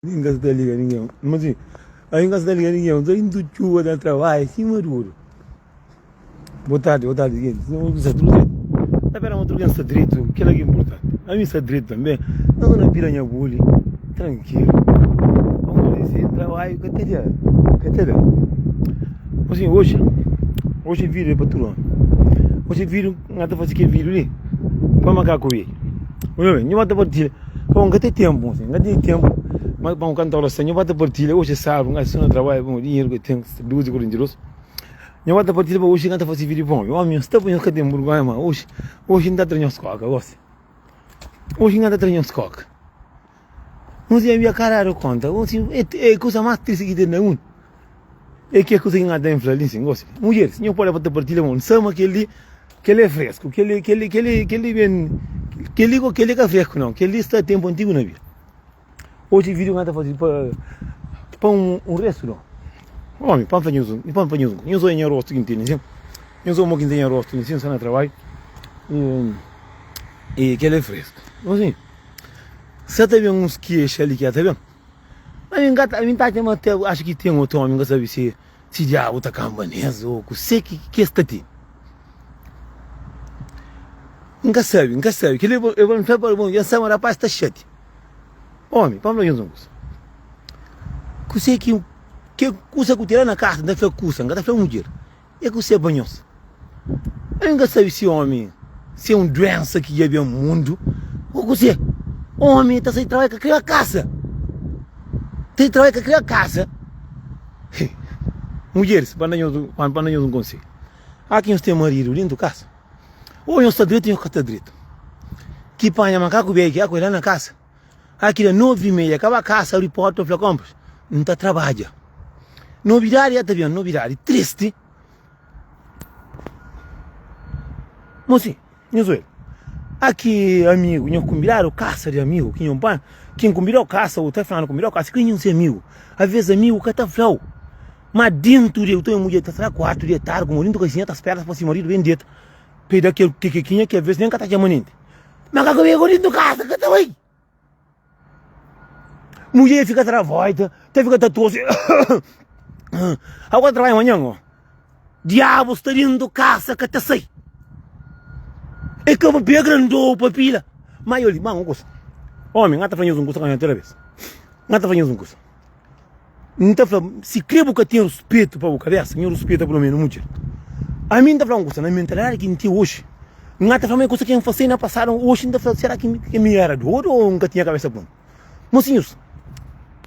Nin ka sta liga ningen. Mas si, ami ka sta liga ningen. Nta intu txuba ta trabadja sima duru. Boa tardi, boa tardi gentis. N sta tudu dretu. Ta pera ma tudu algen sta dretu, kila ki inportanti. Ami sta dretu tanbe. N sta na bira nha buli, trankilu. Pamodi si N trabadju ka ta da, ka ta da. Mas si, oji, oji vida é pa tudu omi. Oji vida, N ta fasi kel vídiu li pa makaku bi. Nhu ba ta partilha. Bom, N ka ten tenpu, N ka ten tenpu ma pa N kanta orason. Nhu ba ta partilha, oxi é sábadu, N ka sta na trabadju, bom, dinheru ka ten, 2 y 42. Nhu ba ta partilha pa oxi N ka ta fasi vídiu pa omi. Omi, N sta pa nhos ka ten burgonha, ma oxi, oxi N ta tra nhos koka gosi. Oxi N ka ta tra nhos koka. Un si nha kara da konta, un si é kusa más tristi ki ten na mundu. É ke kusa ki N ta ben fla li sin gosi. Mudjeris, nho pode pa ta partilha mon. N sa ma kel-li, kel-li é fresku, kel-li, kel-li, kel-li, kel-li ben, kel-li go, kel-li ka fresku nau, kel-li sta tenpu antigu na bida. Oji vídiu ki N ta faze pa, pa un, un restu no. Omi, pa N fla nhos un, pa N fla nhos un kusa. Nhos odja nha rostu ki N tene sin, nhos odja mo ki N ten nha rostu li sin, N sta na trabadju, i, i kel-li é fresku. Nho sin. Sa ta ben uns kexa li ki ta ben. Ami N ka ta, ami N ta atxa ma te, axu ki ten otu omi, N ka sabe si si diabu ta kanba nes o kuse ki ki es ta tene. N ka sabe, N ka sabe. Kel-li eu N fla pa bon, N sabe ma rapaz ta xati. Omi, pa N fla nhos un kusa. Kuse ki, ke kusa ku ten la na kasa, N ta fla kusa, N ka ta fla mudjer. É kuse pa nhos? Ami N ka sabe si omi si é un duensa ki dja ben mundu ô kuse. Omi ta sai trabadja ka kre kasa. Ta sai trabadja ka kre kasa. Mudjeris, pa N da nhos, pa N da nhos un konsedju. A ki nhos ten maridu dentu kasa, ô nhos sta dretu ô nhos ka sta dretu. Ki panha makaku bedju ki a ku el la na kasa. A ki da novi meia kaba kasa abri porta fla konpras N ta trabadja. Nobidadi ya ta ben, nobidadi tristi. Mosi, nhos obi. Aki amigu, nho kunbidadu kasa di amigu ki nho ba, kin kunbidau kasa u ta flanu kunbidau kasa ki nho se amigu. Aves amigu ka ta flau, ma dentu di ta mudjer ta sta na kuartu detadu ku maridu kasinha ta spera pa si maridu ben deta pa e da kel kekekinha ki aves nen ka ta txoma nenti. Ma ka ku dentu kasa ka ta bai. Mudjer fika ta da volta, ta fika ta tosi. Agora trabalha manhã, ó. Diabo sta dentro kasa ka ta sai. É ka papia grandou pa pila. Mas eu li, mas uma coisa. Homem, ngata fala nhos um coisa kanha toda vez. Ngata fala nhos um coisa. N ta fla, si kre bu ka ten ruspetu pa bu kabesa, nhu ruspeta pelo menu mudjer. Ami N ta fla un kusa, na mentalidadi ki N ten oji, N ka ta fla ma é kusa ki N fase na pasadu, oji N ta fla, sera ki mi era dodu o N ka tinha kabesa prontu? Mosinhus,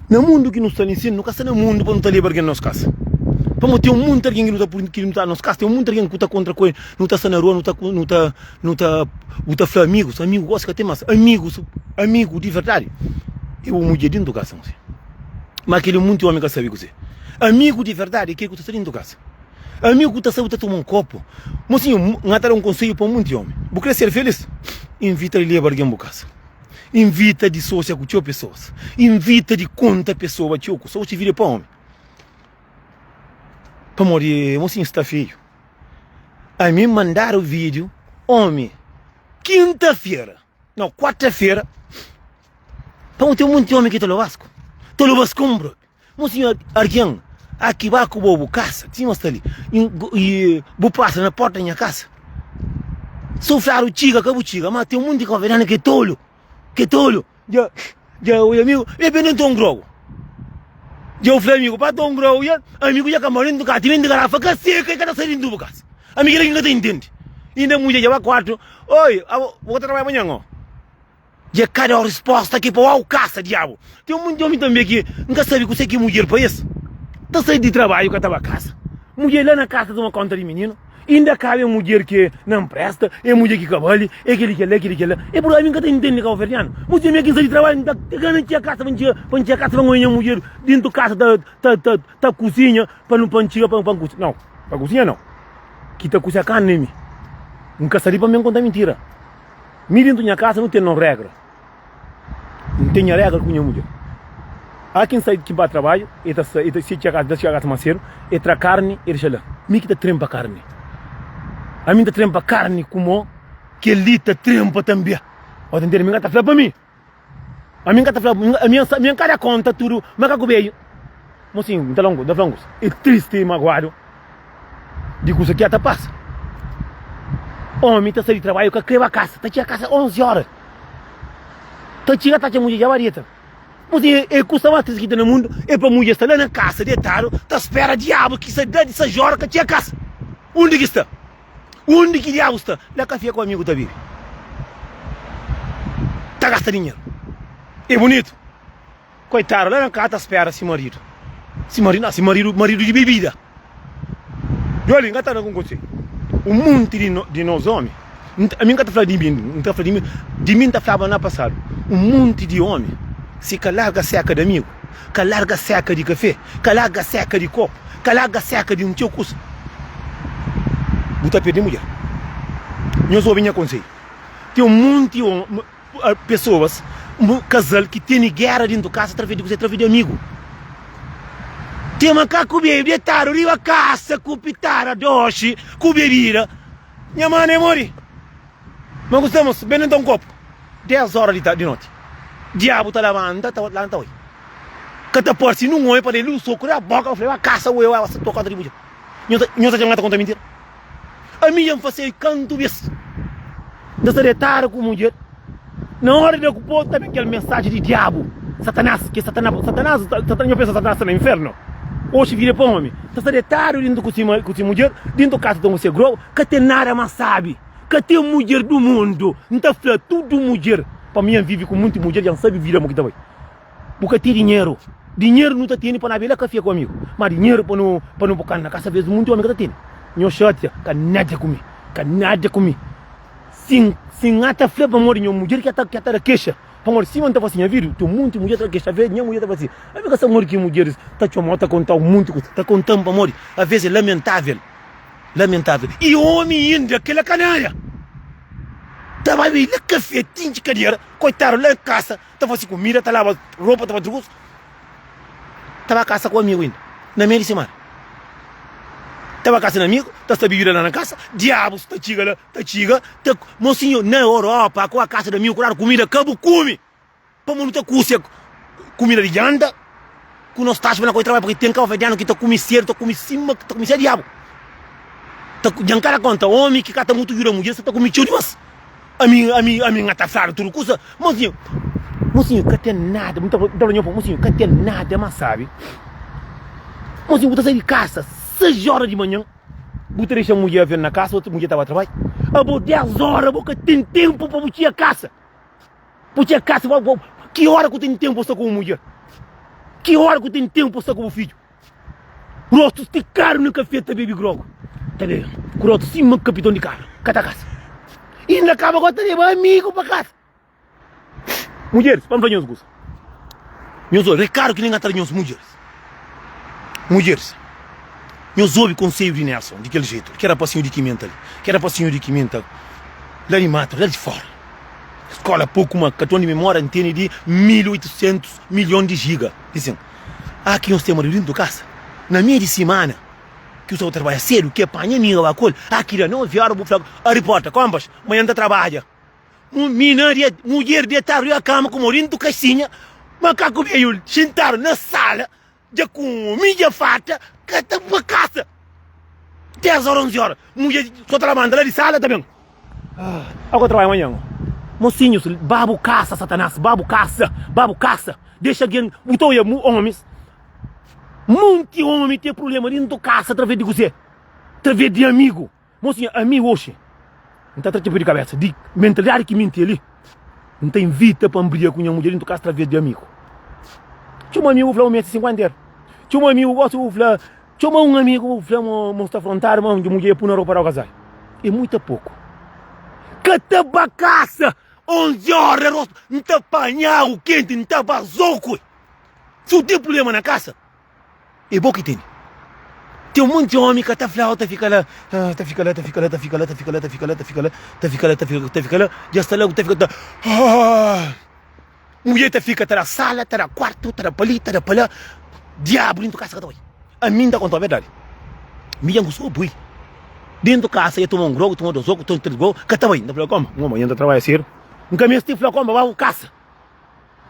na mundu ki nu sta li nsin, nu ka sta na mundu pa nu ta leba algen na nos kasa. Pamodi ten monti algen ki nu ta ki nu ta na nos kasa, ten monti algen ku ta kontra ku el, nu ta sta na rua, nu ta nu ta nu ta bu ta fla amigus, amigu gosi ka ten mas, amigus, amigu di verdadi é bu mudjer dentu kasa, mosinhu. Ma keli munti omi ka sabi kuze. Amigu di verdadi é kel ku ta sta dentu kasa. Amigu ku ta sabi ta toma un kopu. Mosinhu, N ta da un konsedju pa munti omi. Bu kre ser felis? Invita di leba algen bu kasa. Invita di sosia ku txeu pesoas. Invita di konta pesoa txeu kusa. Oxi vida é pa omi. Pamodi mosinhu sta feiu. Ami mandadu vídiu omi kinta-fera, nau kuarta-fera. Pamodi ten monti omi ki ta lobasku, ta lobasku-m propi. Mon sinhor, argen aki ba ku bo bu kasa, sima sta li, i bu pasa na porta di nha kasa. So fladu txiga, ka bu txiga, ma ten monti kabuverdianu ki é tolu, ki é tolu. Dja, dja oja amigu, e ben nton grogu. Dja u fla amigu, pa ton grogu, dja amigu dja ka mora dentu kasa, timenti garafa ka seka, i ka ta sai dentu bu kasa. Ami kila ki N ka ta intende. Inda mudjer dja ba kuartu, oi, abo, bu ka ta trabadja manhan, o? Dja ka dau risposta ki pa wau kasa diabu. Ten munti omi tanbe ki N ka sabi kuse ki mudjer pa es. Ta sai di trabadju ka ta ba kasa. Mudjer la na kasa toma konta di mininu. Inda kabe mudjer ki na npresta, e mudjer ki ka bali, e keli kela, e keli kela. E pur ami N ka ta intende kabuverdianu. Mudjer mi ki N sai di trabadju N ta gana N txia kasa pa N txia pa N txia kasa pa N oja nha mudjer dintu kasa ta ta ta ta kuzinha pa nu pa N txiga pa pa N kuzinha. Nau, pa kuzinha nau. Ki ta kuzinha karni é mi. N ka sta li pa mi N konta mintira. Mi dentu nha kasa nu ten no regra. N ten nha regra ku nha mudjer. A ki N sai ki N ba trabadju, e ta sai, e ta si txega kasa, ta txega kasa mas sedu, e tra karni e dexa la. Mi ki ta trenpa karni. Ami N ta trenpa karni ku mo, kel-li ta trenpa tanbe. Bo ta ntende? Mi N ka ta fla pa mi. Ami N ka ta fla, ami ami N ka da konta tudu makaku bedju. Mosinhu, N ta fla un kuza, N ta fla un kuza, é tristi i maguadu di kuza ki a ta pasa. Omi ta sai di trabadju ka kre ba kasa, ta txiga kasa 11 ora, ta txiga ta atxa mudjer dja ba deta. Mosinhu, é kusa más tristi ki ten na mundu é pa mudjer sta la na kasa detadu ta spera diabu ki sta la di 6 ora ka txiga kasa. Undi ki sta? Undi ki diabu sta? La kafé ku amigu ta bibi. Ta gasta dinheru. É bunitu. Koitadu, la na kasa ta spera si maridu. Si maridu, na, si maridu, maridu di bebida. Djoli, N ka ta da ku konselhu. Un monti di no, di nos omi, ami N ka ta fla di mi, N ta fla di mi, di mi N ta flaba na pasadu. Un monti di omi, si ka larga seka di amigu, ka larga seka di kafé, ka larga seka di kopu, ka larga seka di un txeu kusa, bu ta perde mudjer. Nhos obi nha konselhu. Ten un monti pesoas, kazal ki tene gera dentu kasa atraves di kuzê? Atraves di amigu. Ten makaku bebi detadu riba kasa ku pitara doxi ku bebida. Nha mane mori. Ma ku sta mos, ben nta un kopu. 10 ora di noti. Diabu ta labanta, ta lanta oi. Ka ta parse nun omi pa da-l un soku na boka, pa fla-l, Ba kasa oi, oi, sta toka di mudjer. Nho ta, nho ta txoma ta konta mintira? Ami dja N fase kantu bes. N ta sta detadu ku mudjer, na ora di da ku po, ta ben kel mensaji di diabu, Satanas, ki Satanas, Satanas, Satanas, nho pensa Satanas sta na infernu? Oxi vida é pa omi. Ta sta detadu dintu ku si, ku si mudjer, dintu kasa ta un se grogu, ka ten nada mas sabi. Ka ten mudjer du mundu. N ta fla tudu mudjer, pa mi N vivi ku munti mudjer, dja N sabi vida mo ki ta bai. Bu ka ten dinheru. Dinheru nu ta tene pa na bai la kafé ku amigu. Ma dinheru pa nu pa nu buka na kasa ves munti omi ka ta tene. Nho xatia, ka nada ku mi, ka nada ku mi. Sin sin N ta fla pamodi nho mudjer ki ta ki ta da kexa. Pamodi sima N ta fasi nha vida, ten munti mudjer ta da kexa. Aves nha mudjer ta fasi, ami ka sabi modi ki mudjeris ta txoma-u ta kontau munti kusa. Ta konta-m pamodi aves é lamentavel. Lamentavel. I omi inda kela kanalha ta bai bai la kafé tinji kadera koitadu la kasa ta fasi kumida ta laba ropa ta fasi tudu kusa ta ba kasa ku amigu inda na meiu di semana ta ba kasa na amigu ta sta bibida la na kasa diabus ta txiga la ta txiga ta mosinhu na Europa ku a kasa di amigu ku dadu kumida ka bu kume. Pamodi nu ta kusia kumida di janta ku nos taxu pa na koi trabadju, purki ten kabuverdianu ki ta kume sedu, ta kume sima ta kume sima diabu. Ta dja N ka da konta, omi ki ka ta mutu djuda mudjer sa ta kume txeu dimas. Ami, ami, ami N ka ta fladu tudu kusa, mosinhu, mosinhu ka ten nada, N ta fla nho, mosinhu ka ten nada mas sabi. Mosinhu bu ta sai di kasa 6 ora di manhan, bu ta dexa mudjer ben na kasa, otu mudjer ta ba trabadju, abo 10 ora bu ka ten tenpu pa bu txia kasa. Bu txia kasa, bu, bu, ki ora ku ten tempu sta ku bu mudjer? Ki ora ku ten tempu sta ku bu fidju? Rostu stikadu na kafé ta bebi grogu, ta bebe ku rostu sima kapiton di kabra, ka ta kasa. Inda kaba go ta leba amigu pa kasa. Mudjeris, pa N fla nhos kusa. Nhos obi, rekadu ki nen ka ta da nhos mudjeris. Mudjeris, nhos obi konselhu di Nelson di kel jetu, kel rapasinhu di kimenta li, kel rapasinhu di kimenta la di matu, la di fora. Skola poku ma karton di memória N tene di 1800 milhon di jiga. Dizem, ah ki nhos ten maridu dintu kasa na meiu di simana ki bu sta ta trabadja sedu ke panha amiga ba ku el ah ki da 9 ora bu fla abri porta kompas manha N ta trabadja un mina di mudjer detadu riba kama ku mo dintu kaxinha makaku beju xintadu na sala Dja kumi dja farta ka ta pa kasa 10 ora 11 ora mudjer so ta labanta la di sala ta ben ah ka trabadja manhan mosinhus ba bu kasa satanas ba bu kasa ba bu kasa dexa algen bu ta oia omis munti omi ten problema dintu kasa atraves di kuse atraves di amigu. Mosinha, ami oxi N ta tra txapéu di kabésa di mentalidadi ki mi N ten li. N ta invita pa N briga ku nha mudjer dintu kasa através di amigu. Txoma amigu fla ma meste 50 eru. Txoma amigu gosi bu fla, txoma un amigu bu fla ma ma N sta afrontadu ma nha mudjer pui na ropa di gazadju. É muita poku. Ka ta ba kasa 11 óra rostu N ta panha agu kenti N ta ba zoku. Si bu ten prubléma na kasa. É bo ki tene. Ten monti omi ka ta fla-u, ta fika la, ta fika la, ta fika la, ta fika la, ta fika la, ta fika la, ta fika la, ta fika la, ta fika, ta fika la, dja sta la, ta fika ta ah! Mudjer ta fika ta da sala, ta da kuartu, ta da pa li, ta da pa la, diabu dentu kasa ka ta bai. Ami N ta kontau verdadi, mi dja N kustuma pui dentu kasa, dja toma un grogu, toma dos grogu, toma tres grogu, ka ta bai. N ta fla, koma, N ta trabadja sedu, N ka meste fla, koma, ba bu kasa.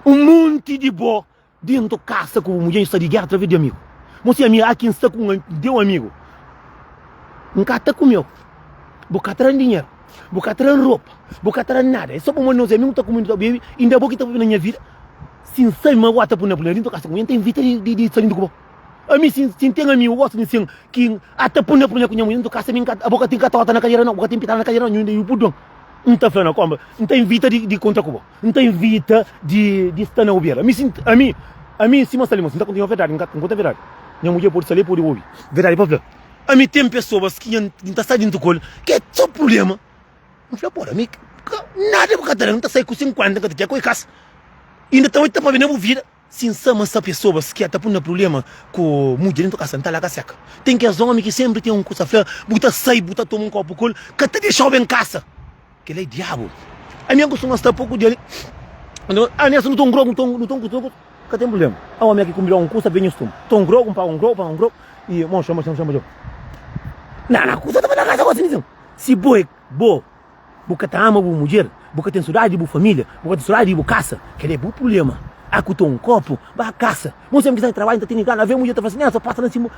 Un monti di bo dentu kasa ku bu mudjer nhos sta di géra através di amigu. Mo si ami aki N sta ku un deu amigu, N ka ta kume-u, bu ka ta da-m dinheru, bu ka ta da-m ropa, bu ka ta da-m nada. É sô pamodi nos é amigu, nu ta kume, nu ta bebe, inda bo ki ta poi na nha vida. Si N sai ma bo ta pui na pui dentu kasa ku mi, N ta invita di di sta dentu ku bo. Ami si N ten amigu gosi di sin ki a ta pui na pui ku nha mudjer dentu kasa, mi N ka bo ka ten katota na kadera nau, bu ka ten pitada na kadera nau, nhu inda purdon. N ta fla na konba, N ta invita di di kontra ku bo. N ta invita di di sta na obi-l. Ami si ami ami sima sta li mosi, N ta konta nho verdadi, N ka N konta verdadi. Nha mudjer pode sta li, pode obi verdadi pa fla. Ami ten pesoas ki nha N ta sta dintu ku el ki é so prublema. N fla, Pora, mi ka nada bu ka ta da, N ta sai ku 50 N ka ta txeka ku e kasa. Inda ta oi ta pabia na bu vida. Si N sa ma sta pesoas ki ta pui na prublema ku mudjer dintu kasa, N ta larga seka. Ten kes omi ki senpri ten un kusa fla, bu ta sai bu ta toma un kopu ku el, ka ta dexau ben kasa. Kel-la é diabu. Ami N kustuma sta poku dia li. Ah, Nelson, nu ta un grogu, nu ta un, nu ta un kusa, ka ten prublema. Ah, omi aki kunbida un kusa, ben nhos toma. Ta un grogu, N paga un grogu, paga un grogu, i mon xama, xama, xama, xama. Na, na, kusa ta ba na kasa gosi, Nelson. Si bo é bo, bu ka ta ama bu mudjer, bu ka ten sodadi di bu familia, bu ka ten sodadi di bu kasa, kel-la é bu prublema. Ah, ku ta un kopu, ba kasa. Mon sempre ki sai trabadju, N ta tene gana, ave mudjer ta fla si, Nelson, pasa la nsin.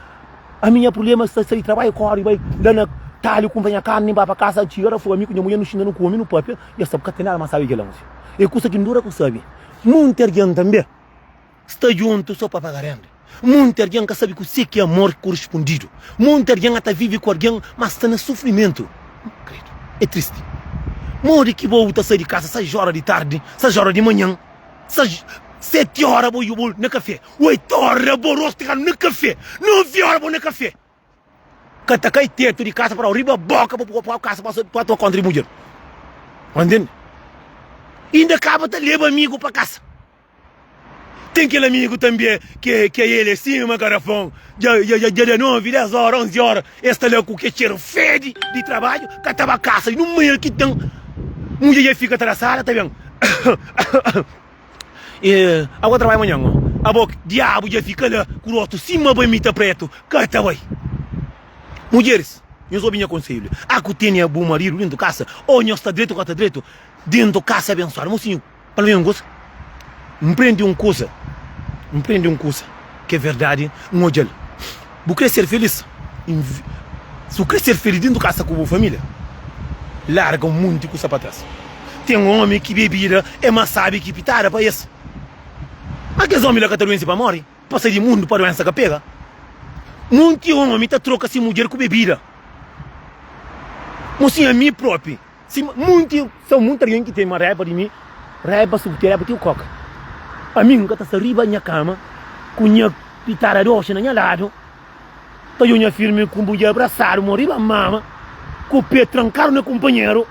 Ami nha prublema sta sai di trabadju kori bai la na talhu kunpra nha karni ba pa kasa txiga ra foga mi ku nha mudjer nu xinta nu kume nu papia ya sta ka ten nada mas sabi kila mosi e kusa ki ndura ku sabi munti argen tambe sta djuntu so pa paga renda munti argen ka sabi kuse ki amor kurispondidu munti argen ata vivi ku argen mas sta na sufrimentu kredu e tristi modi ki bo bu ta sai di kasa 6 ora di tardi 6 ora di manhan 7 ora bo bo na kafe 8 ora bo rostu kadu na kafe 9 ora bo na kafe ka ta kai tetu di kasa para riba boka bo pa kasa pa toma konta di mudjer ntende inda kaba ta leba amigu pa kasa ten kel amigu tanbe ke ke el é sima garafon dja dja dja da 9 10 ora 11 ora es sta la ku ke txeru fedi di trabadju ka ta ba kasa i nun manha ki ten mudjer dja fika ta da sala ta ben E abo ka trabadja manhan o? Abo diabu dja fika la ku rostu sima bai mita pretu ka ta bai. Mudjeris, nhos obi nha konselhu li, a ku tene bu maridu dentu kasa o nhos sta dretu ka sta dretu dentu kasa abensuadu. Mosinhu, pa fla un kusa, N prende un kusa, N prende un kusa ki é verdadi, N odja-l. Bu kre ser felis? Si bu kre ser felis dentu kasa ku bu familia, larga un monti kusa pa tras. Ten omi ki bebida é más sabi ki pitada pa es. Má kes omi la ka ta duense pa móre, pa sai di mundu pa duensa ka pega. Monti omi ta troka se mudjer ku bebida. Mosinha, mi propi. Sima munti, são munti algen ki ten ma raiba di mi, raiba si bu ten raiba ti bu koka. Ami N ka ta sta riba nha kama ku nha pitara doxi na nha ladu, ta djobi nha firmi ku mudjer abrasadu, mo riba mama, ku pe trankadu na kunpanheru,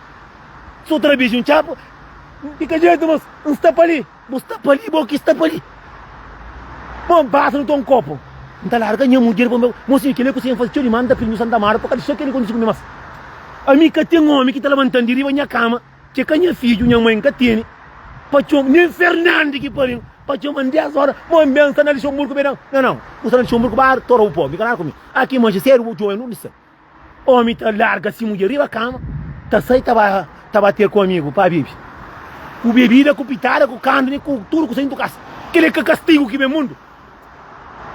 so ta da beju un txapu, di ka jetu mas N sta pa li. Bu sta pa li, bo ki sta pa li. Bon, basta nu toma un kopu. N ta larga nha mudjer pa N bai. Mosinhu, kel-li ku sen faze txeu dimás, N ta pidi nhu Santa Amaro pa ka dixa kel-li kontise ku mi más. Ami ka ten omi ki ta labanta-m di riba nha kama, ki ka nha fidju, nha mai N ka tene, pa txoma, nen Fernandi ki pari-m, pa txoma-m des ora, mo N ben sta na Lixonburgu, ben da-m. Nau, nau, bu sta na Lixonburgu, ba tora bu po, mi ka nada ku mi. Aki manxe sedu, bu txoma-m, undi sta? Omi ta larga si mudjer riba kama, ta sai ta ba ta ba ter ku amigu pa bibi. Ku bebida, ku pitada, ku kandni, ku tudu ku sai ntu kasa. Kila i ka kastigu ki ben mundu.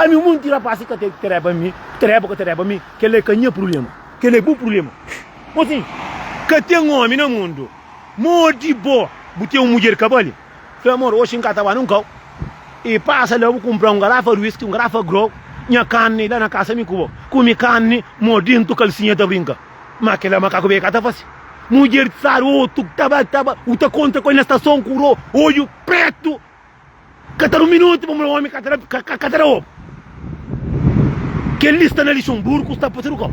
Ami munti rapasi ka ta tereba mi, tereba o ka tereba mi, kila i ka nha prublema, kila i bu prublema. Mosinhu, ka ten omi na mundu modi bo bu ten un mudjer ka bali. Fla amor, oxi N ka ta ba nun kau. I pasa la bu kunpra un garafa di wiski, un garafa grog, nha karni la na kasa mi ku bo. Kumi karni, mo dintu kalsinha ta brinka. Ma kila makaku be ka ta fasi. Mudjer tsar otu ta ba ta ba, u ta kontra ku el na stason ku ro odju pretu. Ka ta da un minutu pa mura omi ka ta da ka ta da obu. Kel li sta na Lixonburgu sta pa tudu kau.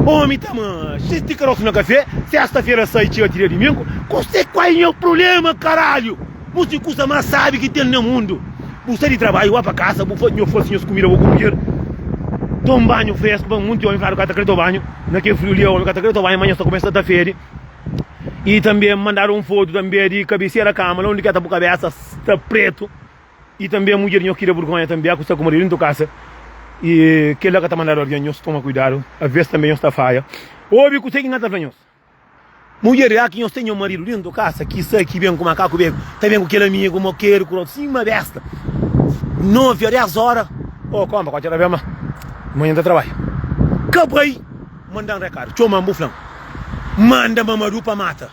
Omi ta ma xiti karosu na kafe, sesta fera sai txiga ti dia dimingu. Kuse kual nha prublema karalhu? Bu si kusa mas sabi ki ten na mundu. Bu sai di trabadju ba pa kasa bu nho fasi nhos kumida bo ku mudjer. Toma banhu fresku pa munti omi fladu ka ta kre toma banhu na kel friu li omi ka ta kre toma banhu ma nhos ta kumesa ta fedi. I tanbe mandadu un fotu tanbe di kabesera kama la undi ki ata bu kabesa sta pretu. I tanbe mudjer nhos ki da burgonha tanbe ku sta ku maridu dentu kasa i kela ka ta mandadu algen nhos toma kuidadu aves tanbe nhos ta faia obi kuse ki nha ta fla nhos. Mudjer, ya ki nhos ten nho maridu dentu kasa ki sai ki ben ku makaku beku, ta ben ku kel amigu mokeru ku rotu sima besta. 9 a 10 ora, oh konpa, kotxa ta ben ma manha N ta trabadja. Ka bai manda-m rekadu, txoma-m bu fla-m, manda Mamadu pa mata,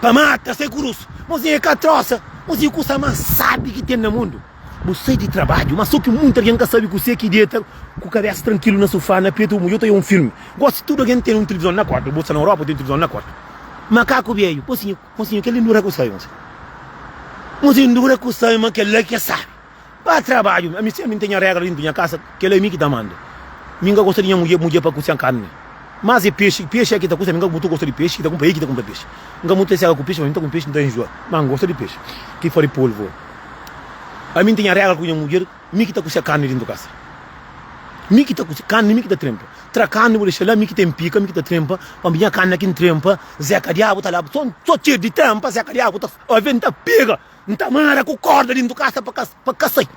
pa mata sai ku rusu. Mosinhu é ka trosa, mosinhu kusa más sábi ki ten na mundu. Bu sai di trabadju, ma so ki munti algen ka sabi kuse ki deta ku kabesa trankilu na sufá na petu bu mudjer ta oia un filmi. Gosi tudu algen ten un tilivizon na kuartu, bu sta na Europa bu ten tilivizon na kuartu. Makaku bedju, mosinhu, mosinhu kel lindura ku sai, mosinhu. Mosinhu lindura ku sai ma kel la ki sabi. Ba trabadju, ami si ami N ten nha regra dintu nha kasa, kel la é mi ki ta manda. Mi N ka gosta di nha mudjer, mudjer pa kusian karni. Mas é pexi, pexi é ki ta kusia, mi N ka mutu gosta di pexi, ki ta kunpra, é ki ta kunpra pexi. N ka mutu sega ku pexi, ma mi N ta kume pexi N ta enjua, ma N gosta di pexi. Ki fari polvo. Ami N ten nha regra ku nha mudjer, mi ki ta kusia karni dintu kasa. Mi ki ta kusia karni, mi ki ta trenpa. Tra karni bu dexa la, mi ki ten pika, mi ki ta trenpa. Pamodi nha karni la ki N trenpa, Zeka Diabu ta laba. So so txeu di trenpa, Zeka Diabu ta ave N ta pega, N ta mara ku korda dintu kasa pa ka pa ka sai.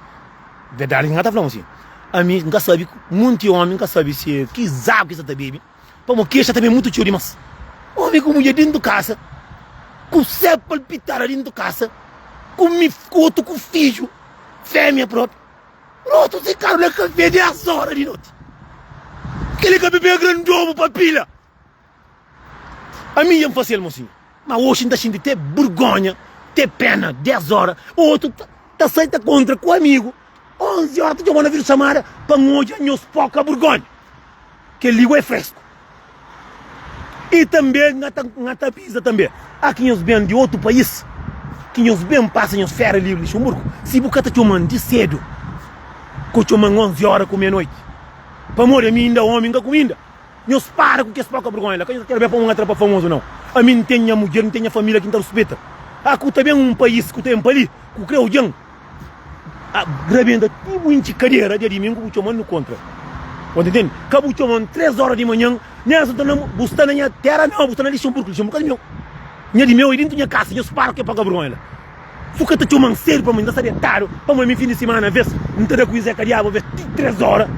Verdadi ki N ka ta fla-u si. Ami N ka sabi, munti omi N ka sabi si ki zagu ki sa ta bebe. Pamodi kexa ta ben mutu txeu dimas. Omi ku mudjer dentu kasa, ku se palpitada dentu kasa, ku mi ku otu ku fidju femia propi, otu si karu na kafe 10 ora di noti. Keli ka bebe grandobu pa pila. Ami dja N fase-l mosinhu, ma oxi N ta xinti te burgonha, te pena. 10 ora, otu ta sai ta kontra ku amigu. 11 ora ta txoma na vídeo chamada pa N odja nhos poka burgonha. Kel li é fresku. E tanbe N ta N ta avisa tanbe a ki nhos ben di otu país, ki nhos ben pasa nhos férias li Luxemburgo, si bu ka ta txoma-m di sedu, ko txoma-m 11 ora ku meia-noiti. Pamodi ami inda omi N ka kume inda. Nhos para ku kes poka burgonha la. Ka nhos ta kere ben pa un atrapa famozu nau. Ami N ten nha mudjer, N ten nha familia ki N ta ruspeta. A ku ta ben un país ku ta ben pa li, ku kre odja-m. A rabenta ti bu intxi kadera dia dimingu bu txoman nu kontra. Bu ta intende? Ka bu txoman 3 ora di manhan, Nelson ta na bu sta na nha tera nau, bu sta na Lixemburgu, Lixemburgu ka di meu. Nha di meu é dintu nha kasa, nhos para ku ke paga burgonha la. Su ka ta txoman sedu pamodi N ta sta detadu, pamodi mi fin di simana aves N ta da ku Zé Kadiabu aves ti 3 ora,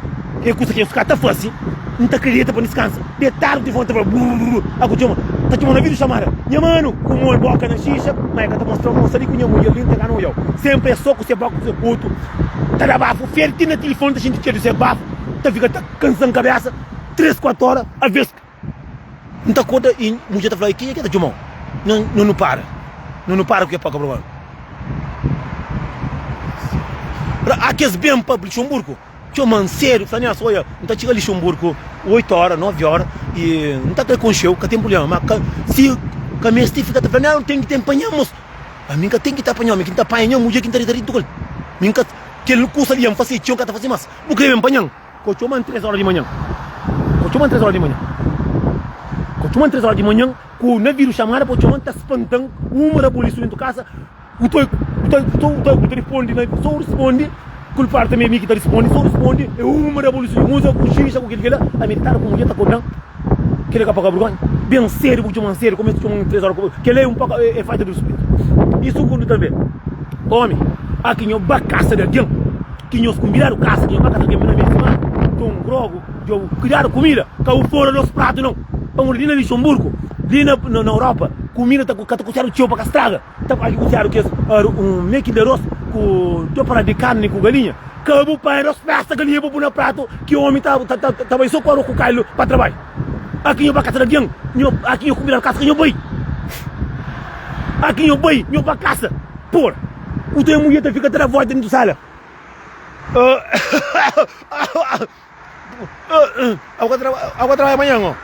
é kusa ki nhos ka ta fasi. N ta kridita pa N diskansa. Detadu tilifoni ta fla brrr a ku txoma ta txoma na vídeo chamada nha manu ku mon boka na xixa ma e ka ta mostra mon sta li ku nha mudjer li N ta ka na odjau senpri é so ku se boka ku se putu ta da bafu fedi ti na tilifoni ta xinti txeru di se bafu ta fika ta kansan kabesa 3 4 ora aves N ta korda i mudjer ta fla kenha ki ta txomau no nu para no nu para ku ke poka problema a kes ben pa Luxemburgo Txoma-m sedu, fla Nelson, oia, N ta txiga Lixonburgu 8 óra, 9 óra, i N ta kre konxe-u, ka ten prubléma. Má ka, si ka meste fika ta fla, Nelson, ten ki ten panha-m, mos. Ami N ka ten ki ta panha-u, ami ki N ta panha nha mudjer ki N ta deta dentu ku el. Mi N ka, kel kusa li dja N fase txeu, N ka ta fase más. Bu kre ben panha-m? Ka txoma-m 3 óra di manhan. Ka txoma-m 3 óra di manhan. Ka txoma-m 3 óra di manhan, ku na vidu xamada pa txoma-m, ta spanta-m, uma rabulisu dentu kasa. Bu ta bu ta bu ta bu ta risponde na so risponde kulpadu tanbe mi ki ta risponde so risponde é uma revoluson di uza ku xixa ku kel kela ami ditadu ku mudjer ta kordan kela ka paga burgonha ben sedu bu txoman sedu kumesa txoman 3 ora ku kela é un poka é falta di rispitu i sugundu tanbe omi a ki nho ba kasa di algen ki nhos kunbidadu kasa ki nho ba kasa di algen na mei di simana ton grogu djo kuidadu kumida ka bu fora dos pratu nau pamodi li na Luxemburgo li na na Europa kumida ta ka ta kusiadu txeu pa ka straga. Ta pagi kusiadu kes un meki di aros ku do para di karni ku galinha. Ka bu panha dos pesa galinha bu pui na pratu ki omi ta ta ta bai so ku aros ku kailu pa trabadju. Aki nho ba kasa di algin, nho aki nho kumbidadu kasa ka nho bai. Aki nho bai, nho ba kasa. Por, u ta mudjer ta fika ta da volta dintu sala. Abo ka trabadja manhan o.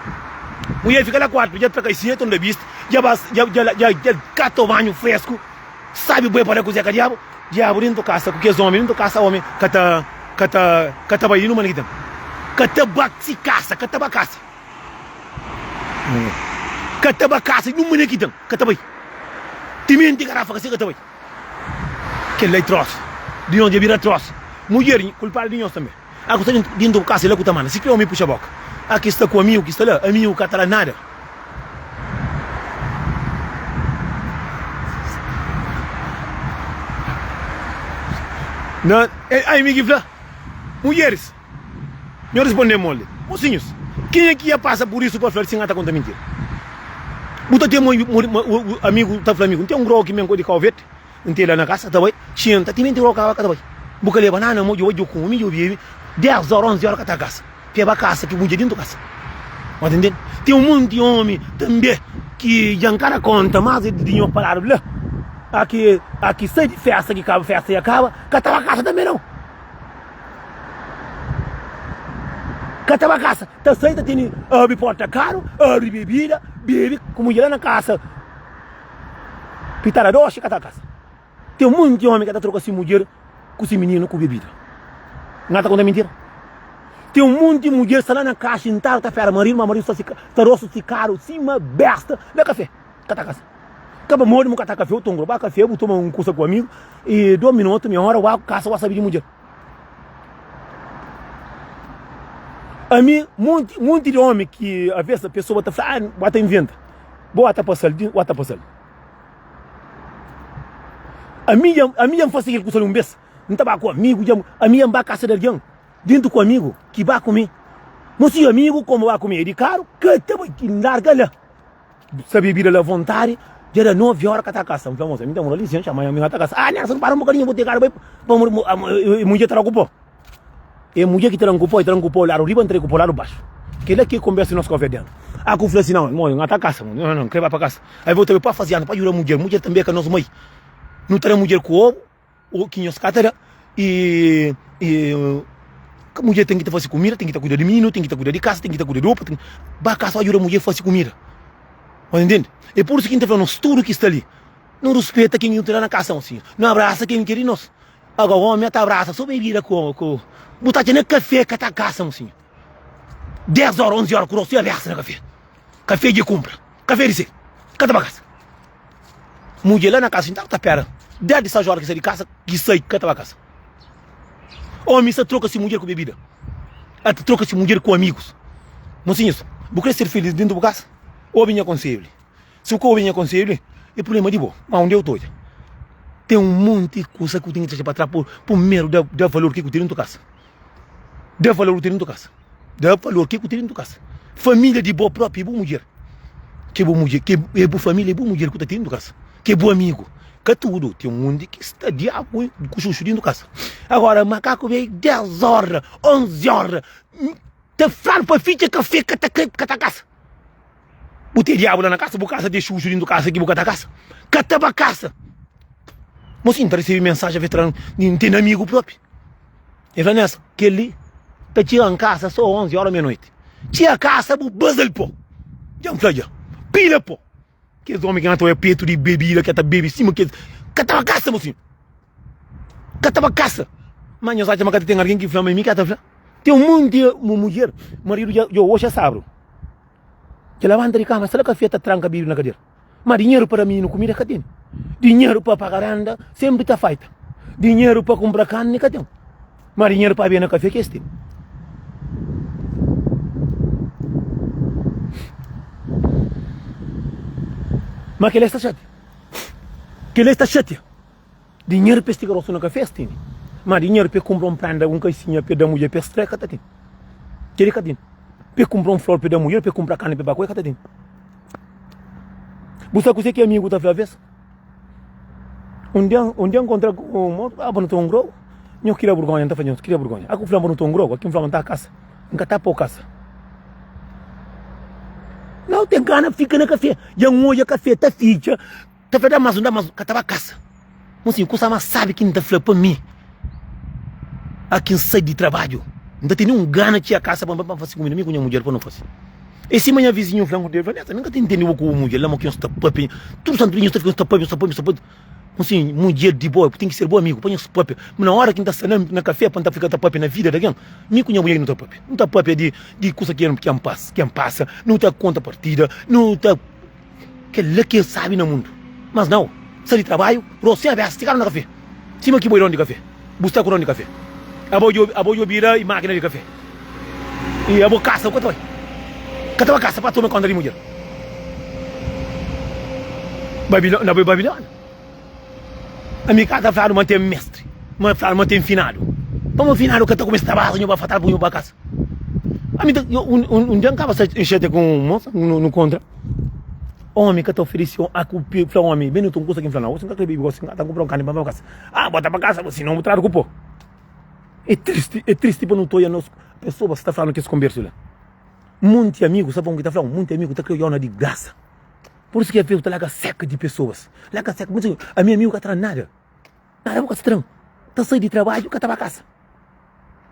Mulher fika la kuartu, dja tra kaisinha, toma da bista, dja ba, dja, dja, dja, dja kata o banhu fresku, sabi boi pa da ku zeka diabu, diabu dentu kasa ku kes omi dentu kasa, omi ka ta, ka ta, ka ta bai di numa na ki ten. Ka ta ba si kasa, ka ta ba kasa. Ka ta ba kasa di numa na ki ten, ka ta bai. Timenti garafa ka sai ka ta bai. Kel la é trosa. Di nhos dja bira trosa. Mudjer, kulpadu di nhos tanbe. A ku sta dintu bu kasa, é la ku ta manda. Si kre omi puxa boka. A ki sta ku amigu ki sta la, amigu ka ta da nada. Na, ai mi ki fla, Mudjeris, nho risponde moldi, Mosinhus, kenha ki ia pasa pur isu pa fla si N ka ta konta mintira? Bu ta ten amigu ta fla amigu, N ten un grogu ki ben di Kau Verde, N ten la na kasa, ta bai, xenta, timenti grogu kaba ka ta bai. Bu ka leba nada na mo, djo bai, djo kume, djo bebe, 10 ora, 11 ora ka ta kasa. Pe ba kasa ki mudjer dintu kasa. Bo ta ntende? Ten un monti omi tanbe ki dja N ka da konta, mas di nho faladu la, a ki a ki sai di festa ki kaba festa ya kaba, ka ta ba kasa tanbe nau. Ka ta ba kasa, ta sai ta tene abri porta karu, abri bebida, bebe ku mudjer la na kasa, pitada doxi ka ta kasa. Ten monti omi ka ta troka si mudjer ku si mininu ku bebida. N ka ta konta mintira. Ten monti mudjer sta la na kasa xintadu ta fera maridu, ma maridu sta si sta rostu stikadu sima besta na kafe, ka ta kasa. Ka pamodi mu ka ta kafe, u tongro ba kafe, bu toma un kusa ku amigu i dos minotu, meia ora, ba kasa ba sabi di mudjer. Ami, monti, monti di omi ki aves pesoa ta fla, ah, ba ta inventa, bo ta pasal, ba ta pasal. Ami dja, ami dja N fase kel kusa li un bes. N ta ba ku amigu, dja, ami dja N ba kasa di algen, dentu ku amigu ki ba ku mi. Mo si amigu komu ba ku mi é di karu, ka ta bai, N larga la. Sa bebida la vontadi, dja da novi ora ka ta kasa. N fla, mosa, mi ta mora li sin, txa, ma ami ka ta kasa. Ah, Nelson, para un bokadinhu, bu ten karu bai pa mudjer ta da ku po. É mudjer ki ta da-m ku pó, e ta da-m ku pó ladu riba, N ta da-i ku pó ladu baxu. Kel-la ki é konbersa di nos kófia déntu. A ku fla si, Nau, mo, N ka ta kasa, mo, nau, nau, N krê ba pa kasa. Aí volta pa faze anu pa djuda mudjer. Mudjer tanbê é ka nos mai. Nu ta da mudjer ku obu, ô ki nhos ka ta da. I, i mudjer ten ki ta fase kumida, ten ki ta kuida di mininu, ten ki ta kuida di kasa, ten ki ta kuida di ropa, ten. Ba kasa ba djuda mudjer fase kumida. Bo ta ntende? É pur isu ki N ta fla nos tudu ki sta li, nu ruspeta ken ki nu ta da na kasa, mosinhu. Nu abrasa ken ki é di nos. Agora omi ta abrasa so bebida ku ku bu ta atxa na kafe ka ta kasa mosinhu 10 ora 11 ora ku rostu aberta na kafe kafe dje kumpra kafe di se ka ta ba kasa mudje la na kasa sinta ta pera 10 di 6 ora ki sai di kasa ki sai ka ta ba kasa omi sa troka si mudjer ku bebida ata troka si mudjer ku amigus mosinhus bu kre ser feliz dentu bu kasa obi nha konselhu li. Si bu ka obi nha konsedju li, é prubléma di bo. Má undi eu ta odja, ten un monti kusa ki bu ten ki dexa pa tras primeru da da valor ke ku ten dentu kasa. Da valor ku ten dentu kasa. Da valor ke ku ten dentu kasa. Família di bo propi é bu mudjer. Ke bu mudjer, ke é bu família é bu mudjer ku ta ten dentu kasa. Ke bu amigu. Ka tudu, ten undi ki sta diabu ku xuxu dentu kasa. Agora makaku bai 10 ora, 11 ora, ta fladu pa fitxa kafe ka ta kre ka ta kasa. Bu ten diabu la na kasa, bu kasa ten xuxu dintu kasa ki bu ka ta kasa. Ka ta ba kasa. Mosinhu ta resebe mensajen fe tra N ten amigu propi. El fla Nelson, kel li ta txiga N kasa so 11 ora meia noiti. Txiga kasa bu baza-l po. Dja N fla dja. Pila po. Kes omi ki na ta oia petu di bebida ki ta bebe sima kes ka ta ba kasa mosinhu. Ka ta ba kasa. Ma nhos atxa ma ka ta ten algen ki fla ma mi ka ta fla? Ten un monti mudjer, maridu dja oxi é sabru. Dja labanta di kama, sta la kafé ta tranka bibi na kadera. Ma dinheru pa da mininu kumida ka tene. Dinheru pa paga renda senpri ta faita. Dinheru pa kunpra karni ka ten. Ma dinheru pa abia na kafé ki es tene. Ma kila sta xatia. Kila sta xatia. Dinheru pa es tiga rostu na kafé es tene. Ma dinheru pa e kunpra un prenda, un kaisinha pa e da mudjer pa es tra, e ka ta tene. Kila e ka tene. Pa e kunpra un flor pa e da mudjer, pa e kunpra karni pa e ba ku el, e ka ta tene. Bu sabe kuzê ki amigu ta fla aves? Un dia, un dia N kontra ku un mosu, ah, pa nu toma un grogu. Nho kria burgonha, N ta fla nho, kria burgonha. Ah, ku fla pa nu toma un grogu, aki N fla ma N ta kasa. N ka ta pô kasa. Nau ten gana fika na kafé. Dja N odja kafé ta fitxa. Ta fla da mas un da mas un ka ta ba kasa. Mosinhu kusa mas sabi ki N ta fla pa mi a ki N sai di trabadju N ta tene un gana txia kasa pa N ba fasi kumida mi ku nha mudjer pa no fasi. E sima nha vizinhu fla-m ku Deus fla nessa mi N ka ta intende bo ku bu mudjer la mo ki nhos ta papia tudu santu dia nhos ta fika nhos ta papia nhos ta papia nhos ta papia. Mosinhu mudjer di bo ten ki ser bo amigu pa nhos papia. Ma na ora ki N ta sta na na kafé pa N ta fika ta papia na vida di algen mi ku nha mudjer nu ta papia. Nu ta papia di di kusa ki N pasa nu ta konta partida nu ta. Kel-la ki é sábi na mundu. Mas nau, sta di trabadju, rostu sen abésa, stikadu na kafé. Sima ki boi don di kafé. Bu sta ku don di kafé. Abo djo, abo djo bira i mákina di kafé. I abo kasa, bu ka ta bai. Ka ta ba kasa pa toma konta di mudjer. Babiló, na bai Babilónia. Ami ka ta fladu ma ten mestri, ma fladu ma ten finadu. Pamo finadu ka ta kumesa ta baza nho ba fatal bu nho ba kasa. Ami ta, un, un, un dia N kaba sa N xatia ku un mosa, nu, nu kontra. Omi ka ta oferese a ku pi fla omi ben nu ta un kusa ki N fla nau, gosi N ka kre bebe gosi N ka ta kunpra un karni pa N ba pa kasa. Ah bota pa kasa gosi nau bu tradu ku po. É tristi, é tristi pa nu ta oia nos pesoas ta fla-nu kes konbersu la. Monti amigu, sabe pamodi ki ta fla-u? Monti amigu ta kre oiau na di grasa. Pur isu ki aves bu ta larga seka di pesoas. Larga seka, ami amigu ka tra nada. Nada bu ka sta tra-m. Ta sai di trabadju ka ta ba kasa.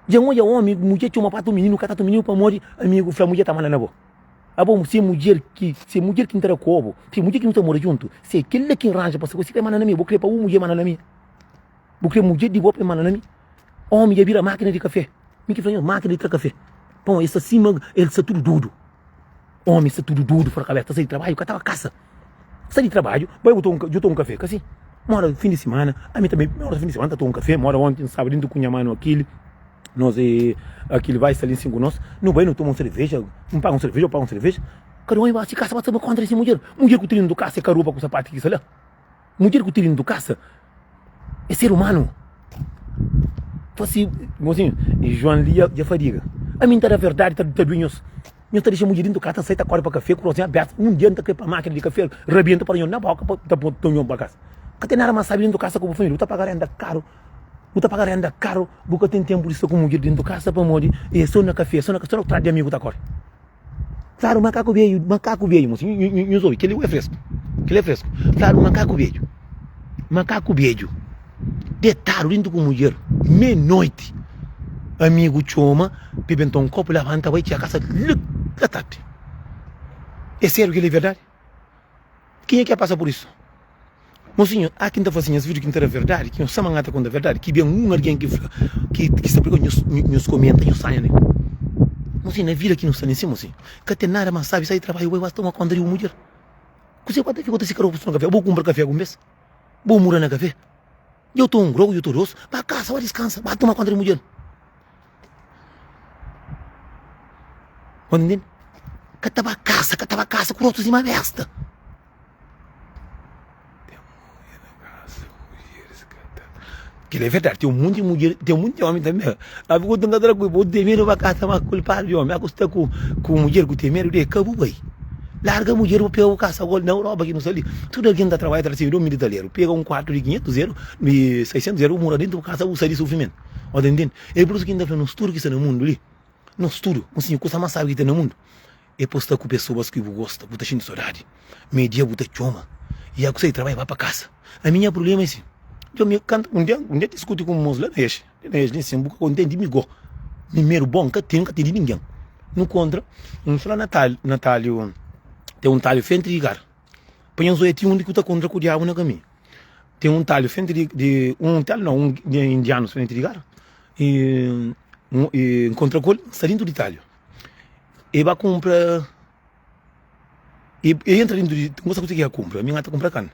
Dja N odja omi, mudjer txoma patu mininu, ka tatu mininu pamodi amigu fla mudjer ta manda na bo. Abo si é mudjer ki, si é mudjer ki N ta da ku bo, si é mudjer ki nu ta mora djuntu, si é kel-la ki N ranja pa sta ku si krê manda na mi, bo krê pa bu mudjer manda na mi? Bu krê mudjer di bo pa e manda na mi? Omi dja bira mákina di kafé. Mi ki fla nhos, mákina di tra kafé. Pamodi el sta sima, el sta tudu dudu. Omi sta tudu dudu fora kabesa, ta sai di trabadju, ka ta ba kasa. Sai di trabadju, bai bu toma un kafe, ka si? Mora fin di simana, ami tanbe, mora fin di simana, ta toma un kafe, mora onti, sábadu, dintu ku nha manu Akili, nos e, Akili bai sta li nsin ku nos, nu bai nu toma un serveja, N paga un serveja, bu paga un serveja, kada omi ba si kasa ba toma konta di si mudjer, mudjer ku tene dintu kasa e ka ropa ku sapatu ki sta la, mudjer ku tene dintu kasa e ser umanu. Fasi, mosinhu, Juan li dja fadiga, ami N ta da verdadi ta dui nhos. Nhos ta dexa mudjer dintu kasa ta sai ta kore pa kafe ku rosinha abertu. Un dia N ta kre pa makina di kafe rabienta para nho na boka pa ta poi nho pa kasa. Ka ten nada mas sabi dintu kasa ku bu familia. Bu ta paga renda karu, bu ta paga renda karu, bu ka ten tenpu di sta ku mudjer dintu kasa pamodi e so na kafe, so na so na tras di amigu ta kore. Fladu makaku beju, makaku beju, mosi, nhos obi, kel li é fresku, kel li é fresku. Fladu makaku beju, makaku beju. Detadu dintu ku mudjer mei noiti Amigu txoma pa ben toma un kopu Labanta bai txia kasa la tardi É sériu kel-li é verdadi? Kenha ki a pasa pur isu? Mosinhu, a ki N ta fase nhas vídiu ki N ta da verdadi Ki nhos sama N ta konta verdadi Ki ben un algen ki fla ki sta prega nhos nhos komenta nhos sanha nel Mosinhu, na vida ki nu sta nesi mosinhu Ka ten nada más sabi sai di trabadju bai ba toma konta di bu mudjer Kuzê ku ba ta fika ta sika ropa suma kafé Bo kunpra kafé algun bes? Bo mura na kafé? Dja bu toma un grogu, dja bu toma dos, ba kasa, ba diskansa, ba toma konta di mudjer. Bo ta ntende? Ka ta ba kasa, ka ta ba kasa ku rostu sima besta. Kel é verdadi, ten munti mudjer, ten munti omi tanbe. Abi ku ta tra ku bo ten medu ba kasa, ma kulpadu di omi. Aku sta ku ku mudjer ku ten medu de ka bu bai. Larga mudjer bu pega bu kasa gol na Europa ki nu sta li. Tudu algen ta trabadja ta risibi 2000 italianu. Pega un kuartu di 500 eru, di 600 eru bu mora dentu bu kasa bu sai di sufrimentu. Bo ta ntende? É pur isu ki N ta fla nos tudu ki sta na mundu li, nos tudu, un sinhor kusa más sabi ki ten na mundu é pa bu sta ku pesoas ki bu gosta, bu ta xinti sodadi. Mei dia bu ta txoma i a ku sai di trabadju ba pa kasa. Ami nha prublema é si, dja mi kantu un dia un dia diskuti ku un mos la na es. Na es nin sin bu ka kontenti mi go mi medu bon ka ten ka ten di ningen nu kontra un fla na talhu na talhu ten un talhu frenti di gar pa nhos oia ti undi ku ta kontra ku diabu na kaminhu ten un talhu frenti di di un talhu nau un di indianus frenti di gar i i nkontra ku el sta dintu di talhu e ba kunpra e entra dintu di n gosta kuzê ki e kunpra mi n ata kunpra karni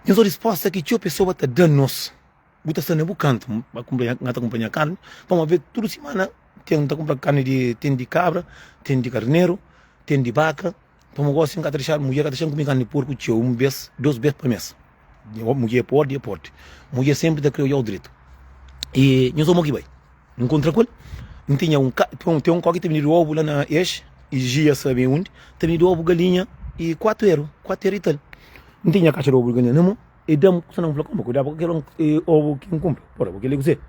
nhos obi risposta ki txeu pesoa ta da nos. Bu ta sta na bu kantu, N ta kunpra N ta kunpra nha karni, pamodi ve tudu simana ten N ta kunpra karni di ten di kabra, ten di karneru, ten di baka, pamodi gosi N ka ta dexadu mudjer ka ta dexa-m kume karni di porku txeu, un bes, dos bes pa mes. Mudjer é pórti, é pórti. Mudjer senpri ta kre odja-u dretu. I nhos omo ki bai, N nkontra ku el, N tinha un ka, ten un koki ta bindi di obu la na Ex, i Gia sabe undi, ta bindi di obu galinha i kuatu eru, kuatu eru i tal. N tinha kaxa di obu di galinha na mon. E da-m kusa na mon, N fla, Koma, kuidadu pa kel obu ki N kunpra. Pora, bo kel-li kuzê?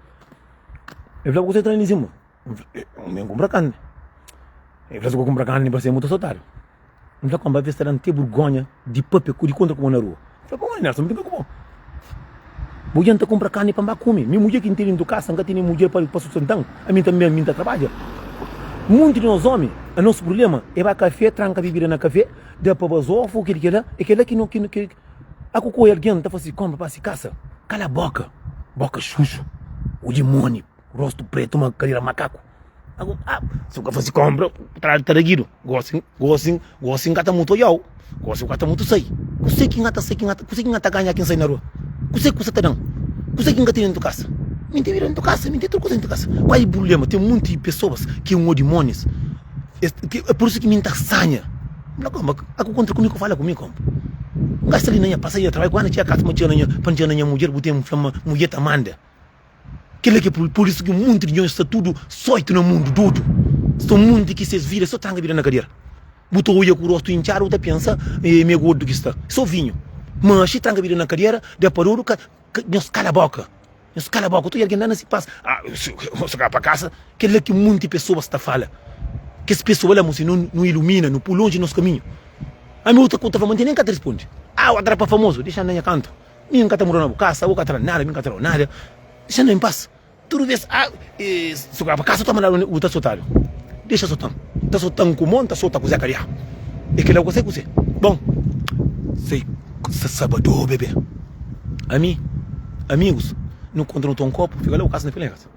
El fla, Kuzê tra li sima? N fla, N ben kunpra karni. El fla, Si bu kunpra karni, parse mu ta sotadu. N fla, Koma, pa es ta da-m te burgonha di papia ku di kontra ku bo na rua. El fla, Pamodi, Nelson, N brinka ku bo. Bo dja N ta kunpra karni pa N ba kume. Mi mudjer ki N tene dintu kasa, N ka tene mudjer pa sustenta-m. Ami tanbe, ami N ta trabadja. Monti di nos omi, nos prubléma é ba kafé, tranka bibida na kafé, da pa bazofu, kel-li, kel-la. É kel-la ki no, ki no, ki. A ku koi algen ta fasi konpra pa si kasa kala boka boka xuxu o dimoni rostu pretu ma kadera makaku a ah si bu ka fasi konpra bu ta ta dagidu gosi gosi gosi nka ta mutu odjau gosi bu ka ta mutu sai kuse ki nka ta sai ki nka kuse ki nka ta ganha ki nsa sai na rua kuse ku sa ta dan kuse ki nka tene dentu kasa mi nte bira dentu kasa mi nte tudu kusa dentu kasa kual i prublema ten munti pesoas ki un odimonis Es ki é pur isu ki mi N ta sanha. N fla, Kónpa, a ku kontra ku mi ku fala ku mi, kónpa. N gasta li na nha pasa nha trabadju, ku N txiga kasa, ma txiga na nha, pa N txiga na nha mudjer, bu ten N fla ma mudjer ta manda. Kel-la ki é pur isu ki munti di nhos sta tudu soitu na mundu, dodu. Sta munti ki ses vida é so tranka bira na kadera. Bu ta odja ku rostu intxadu, bu ta pensa eh, mi é gordu ki sta. So vinhu. Manxi, tranka bida na kadera, da pa dodu, ka, ka, nhos kala boka. Nhos kala boka. Tudu algen la na si pas. Ah, si ka pa kasa, kel la ki munti pesoas ta fala. Kes pesoa la, mosi, nu, nu ilumina, nu pui lonji nos kaminhu. Ami bu ta konta fla, ma N nen ka ta rispondi. Ah, bu ta pa famozu, dexa-m na nha kantu. Mi N ka ta muda na bu kasa, bu ka ta da nada, mi N ka ta da-u nada. Dexa-m na en pas. Tudu bes a su ka pa kasa ta mandadu bu ta sotadu dexa sotan ta sotan ku mon ta sota ku zé kadiá e kila ku se ku se bon sei sa sabado bebe ami amigus nu kontra nu toma un kopu fika la bu kasa na fila nha kasa.